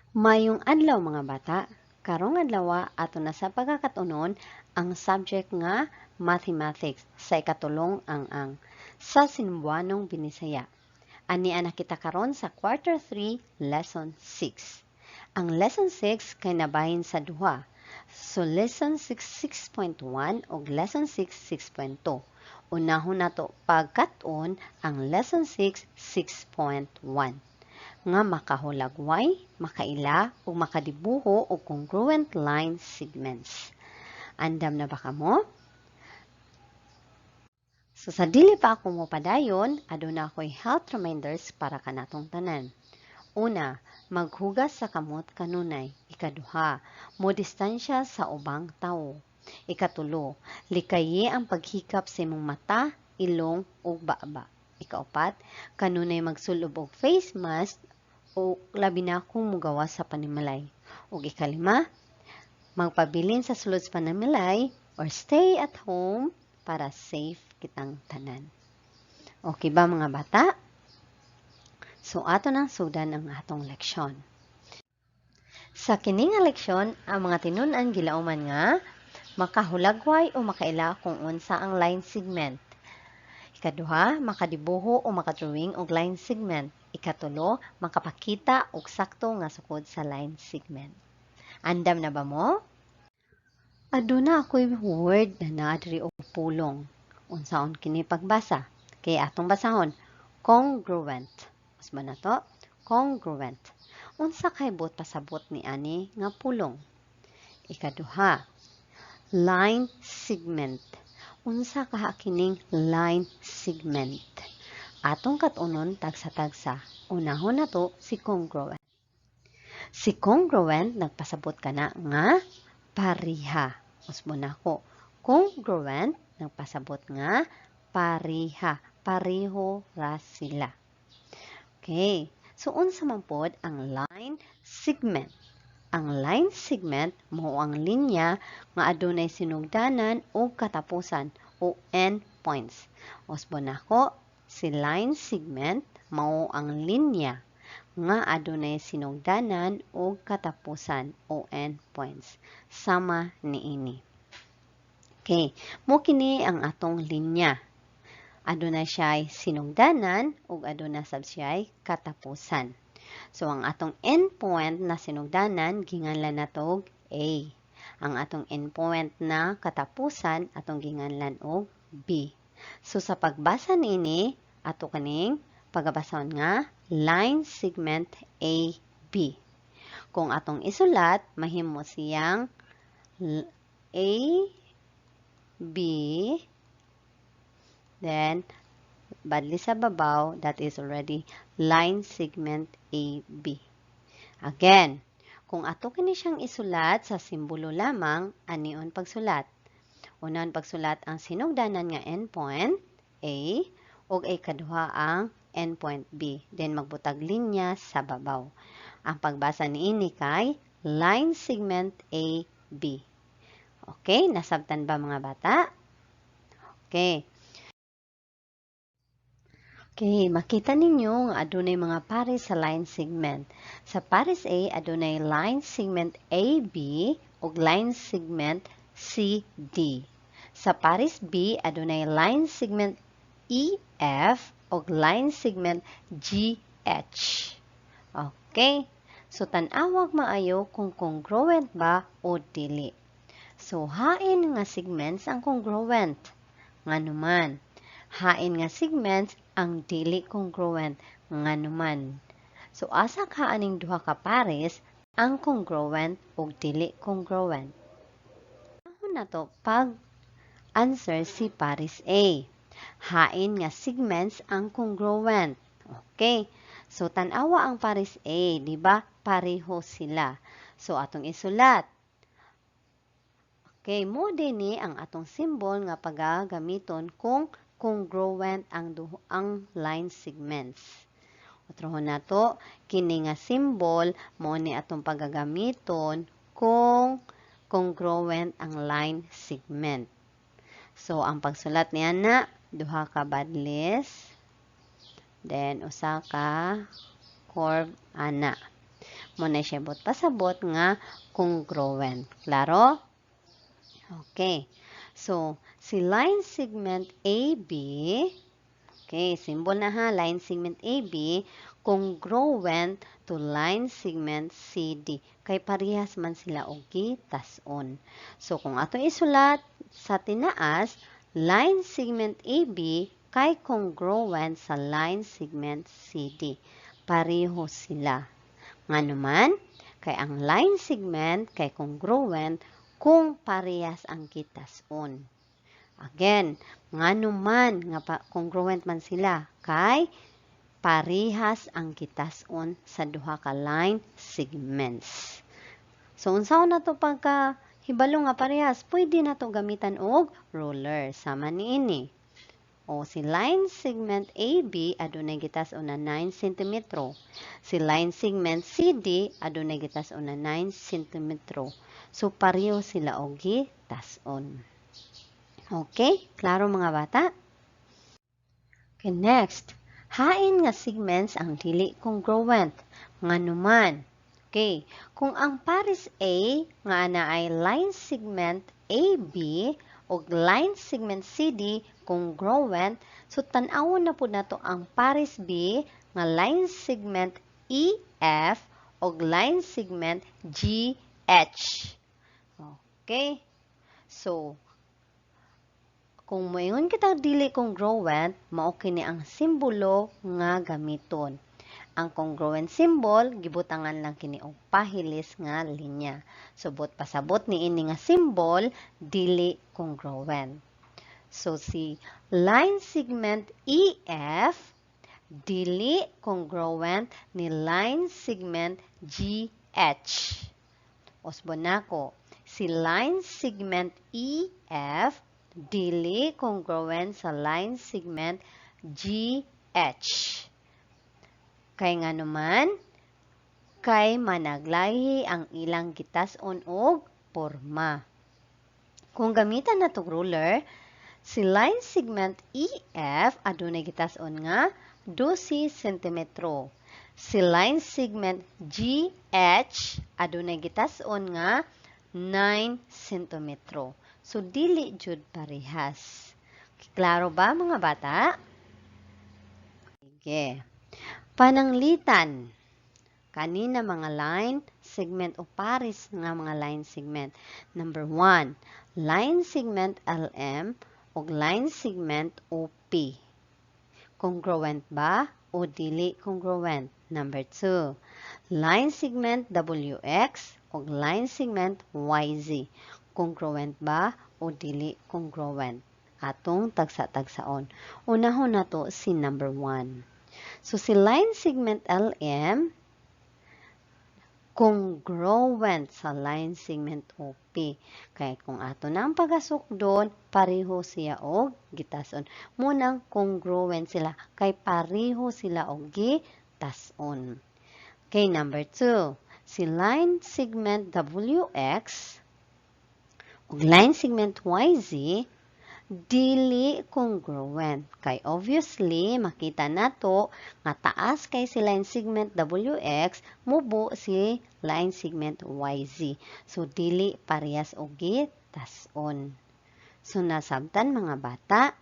Maayong adlaw, mga bata. Karong adlaw, ato na sa pagkakat-unon ang subject nga Mathematics sa ikatulong ang-ang sa Sinbuanong Binisaya. Ania na kita karon sa quarter 3, lesson 6. Ang lesson 6 kay nabahin sa duha. So lesson 6 6.1 ug lesson 6 6.2. Unahon nato pagkat-on ang lesson 6 6.1 nga makahulagway, makaila ug makadibuho og congruent line segments. Andam na ba kamo? So sa dili pa ako mopadayon, aduna ako'y health reminders para kanatong tanan. Una, maghugas sa kamot kanunay. Ikaduha, mo distansya sa ubang tawo. Ikatulo, likayi ang paghikap sa imong mata, ilong ug baba. Ikaupat, kanunay magsulob og face mask o labi na kung mugawas sa panimalay. Ug ikalima, magpabilin sa sulod sa panimalay or stay at home para safe kitang tanan. Okay ba, mga bata? So ato nang sugdan ang atong leksyon. Sa kini nga leksyon, ang mga tinun-an gilauman nga makahulagway o makaila kung unsa ang line segment. Ikaduha, makadibuho o makadrawing og line segment. Ikatulo, makapakita og sakto nga sukod sa line segment. Andam na ba mo? Aduna ako'y word na naa diri og pulong. Unsaon kini pagbasa? Kay atong basahon, congruent. Usbon nato? Congruent. Unsa kay buot pasabot ni ani nga pulong? Ikaduha, line segment. Unsa kaha kining line segment? Atong kat-unon tagsa-tagsa. Unahon nato si congruent. Si congruent nagpasabot kana nga pareha. Usbon nako. Congruent nagpasabot nga pareha. Pareho ra sila. Okay. So unsa man pod ang line segment? Ang line segment mao ang linya nga adunay sinugdanan ug katapusan o end points. Usbon nako, si line segment mao ang linya nga adunay sinugdanan ug katapusan o end points. Sama niini. Okay, mo kini ang atong linya. Aduna siya'y sinugdanan ug aduna sab siya'y katapusan. So ang atong endpoint na sinugdanan ginganlan nato og A. Ang atong endpoint na katapusan atong ginganlan og B. So sa pagbasa niini, ato kaning pagabasahon nga line segment AB. Kung atong isulat, mahimo siyang A, B, then badli sa babaw, that is already line segment AB. Again, kung ato kini siyang isulat sa simbolo lamang, anion pagsulat? Unan pagsulat ang sinugdanan nga endpoint A ug ay kaduha ang endpoint B. Then magbutag linya sa babaw. Ang pagbasa niini kay line segment AB. Okay, nasabtan ba, mga bata? Okay. Okay, makita ninyo nga adunay mga pares sa line segment. Sa pares A, adunay line segment AB ug line segment CD. Sa pares B, adunay line segment EF ug line segment GH. Okay? So, tan-awag maayo kung congruent ba o dili. So, hain nga segments ang congruent? Nganuman? Hain nga segments ang dili congruent? Nganuman? So, asa ka aning duha ka pares ang congruent ug dili congruent? Unahon nato pag answer si pares A. Hain nga segments ang congruent? Okay. So, tan-awa ang pares A, di ba? Pareho sila. So, atong isulat. Okay, mo dinhi ang atong symbol nga pagagamiton kung congruent ang line segments. Otrohon nato, kini nga symbol mo ni atong pagagamiton kung congruent ang line segment. So, ang pagsulat niya na, duha ka badlis, then usa ka curve ana. Mao na siya buot pasabot nga congruent. Klaro? Okay. So, si line segment AB, okay, symbol na ha, line segment AB, congruent to line segment CD. Kay parehas man sila og gitas-on. So, kung atong isulat sa tinaas, line segment AB kay congruent sa line segment CD. Pareho sila. Ngano man, kay ang line segment kay congruent kung parehas ang gitas-on. Again, ngano man nga congruent man sila kay parehas ang gitas-on sa duha ka line segments. So unsaon na to pagka hibalo nga parehas? Pwede na to gamitan og ruler sama niini. O si line segment AB adunay gitas-on na 9 cm. Si line segment CD adunay gitas-on na 9 cm. So pareho sila og gitas-on. Okay? Klaro, mga bata? Okay, next. Hain nga segments ang dili congruent? Ngano man? Okay, kung ang pares A nga naay line segment AB ug line segment CD congruent, so tan-awon na pud nato ang pares B nga line segment EF ug line segment GH. Okay? So, kung moingon kitang dili congruent, mao kini ang simbolo nga gamiton. Ang congruent symbol, gibutangan lang kini og pahilis nga linya. So, buot pasabot niini nga symbol, dili congruent. So, si line segment EF, dili congruent ni line segment GH. Usbon nako, si line segment EF, dili congruent sa line segment GH. Kay ngano man, kay managlahi ang ilang gitas-on og porma. Kung gamitan natong ruler, si line segment EF adunay gitas-on nga 12 cm. Si line segment GH adunay gitas-on nga 9 cm. So dili jud parehas. Klaro ba, mga bata? Sige. Pananglitan. Kanina mga line segment o pares nga mga line segment. Number 1, line segment LM ug line segment OP. Congruent ba o dili congruent? Number 2, line segment WX ug line segment YZ. Congruent ba o dili congruent? Atong tagsa-tagsaon. Unahon nato si number 1. So, si line segment LM, congruent sa line segment OP. Kaya kung ato na ang pagasukdon, pareho siya og gitason. Munang congruent sila, kay pareho sila og gitason. Okay, number 2. Si line segment WX ug line segment YZ, dili congruent. Kay obviously, makita nato nga taas kay si line segment WX, mubo si line segment YZ. So, dili parehas og gitason. So, nasabtan, mga bata?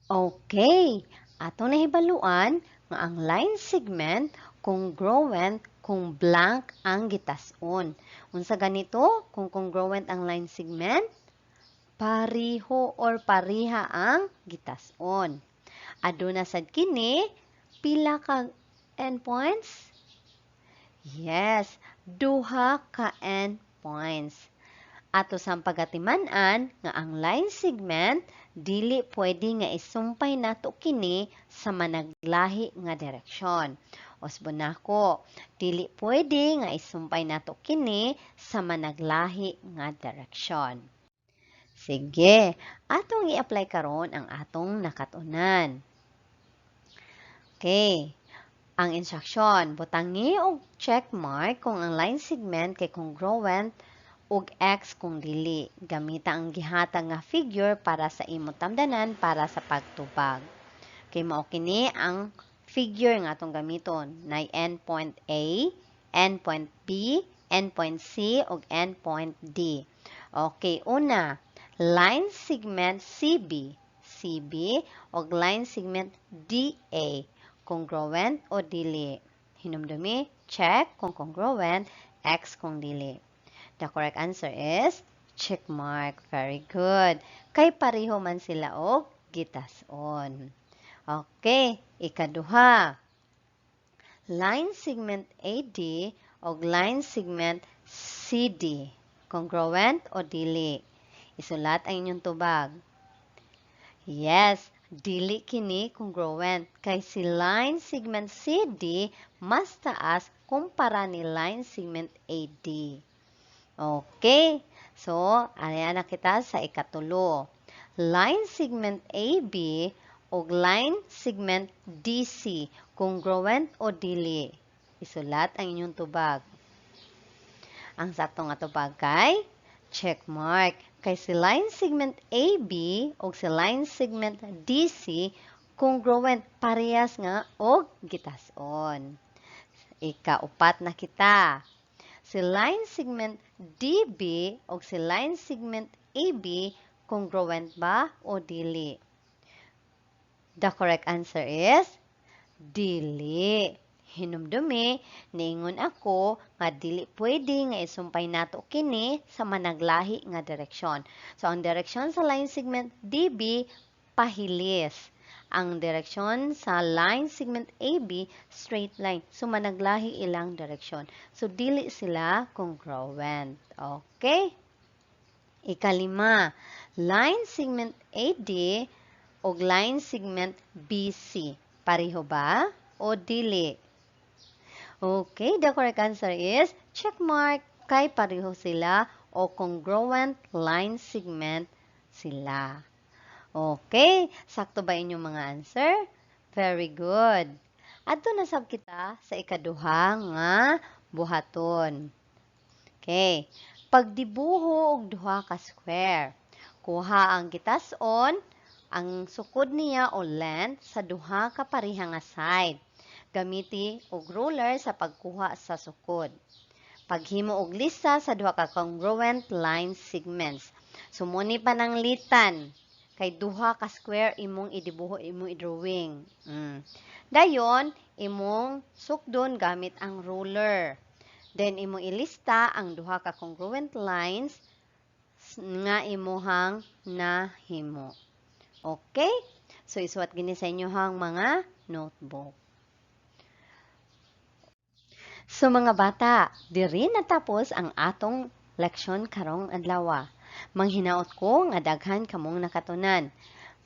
Okay, ato nahibaluan nga ang line segment congruent kung blank ang gitason. Unsa ganito kung congruent ang line segment? Pareho or pareha ang gitason. Aduna sad kini pila ka endpoints? Yes, duha ka endpoints. Ato sang pagatiman-an nga ang line segment dili pwede nga isumpay nato kini sa managlahi nga direksyon. Usbon nako, dili pwede nga isumpay nato kini sa managlahi nga direksyon. Sige, atong i-apply karon ang atong nakatunan. Okay, ang instruction, butangi og check mark kung ang line segment kay congruent ug X kung dili. Gamita ang gihatag nga figure para sa imong tamdanan para sa pagtubag. Okay, mao kini ang figure nga atong gamiton. Nay endpoint A, Endpoint B, endpoint C, ug endpoint D. Okay, una, line segment CB, CB ug line segment DA, congruent o dili? Hinumdumi, check kung congruent, X kung dili. The correct answer is check mark. Very good. Kay pareho man sila og gitas-on. Okay, ikaduha. Line segment AD og line segment CD. Congruent o dili? Isulat ang inyong tubag. Yes, dili kini congruent kay si line segment CD mas taas kumpara ni line segment AD. Okay, so ayan na kita sa ikatulo. Line segment AB og line segment DC, congruent o dili? Isulat ang inyong tubag. Ang sakto nga tubag kay check mark. Kay si line segment AB og si line segment DC congruent, parehas nga og gitas-on. Ikaupat na kita. Si line segment DB og si line segment AB, congruent ba o dili? The correct answer is dili. Hinumdumi, niingon ako nga dili pwede nga isumpay nato kini sa managlahi nga direksyon. So, ang direksyon sa line segment DB, pahilis. Ang direksyon sa line segment AB, straight line. So, managlahi ilang direksyon. So, dili sila congruent. Okay? Ikalima, line segment AD og line segment BC. Pareho ba o dili? Okay, the correct answer is check mark. Kay pareho sila o congruent line segment sila. Okay, sakto ba inyong mga answer? Very good. Adto na sab kita sa ikaduha nga buhaton. Okay, pagdibuho og duha ka square. Kuha ang gitas-on, ang sukod niya o length sa duha ka pareha nga side. Gamiti og ruler sa pagkuha sa sukod. Paghimo og lista sa duha ka congruent line segments. So muni pananglitan kay duha ka square imong idibuho, imong i-drawing. Dayon imong sukdon gamit ang ruler. Then imong ilista ang duha ka congruent lines nga imuhang nahimo. Okay? So isuwat gini sa inyohang mga notebook. So mga bata, diri natapos ang atong leksyon karong adlaw. Manghinaot ko nga daghan kamong nakatunan.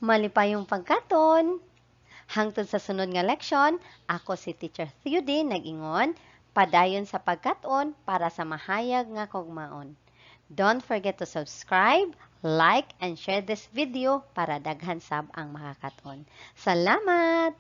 Malipayong pagkaton! Hangtod sa sunod nga leksyon, ako si Teacher Theody nag-ingon, padayon sa pagkat-on para sa mahayag nga kaugmaon. Don't forget to subscribe, like, and share this video para daghan sab ang makakaton. Salamat!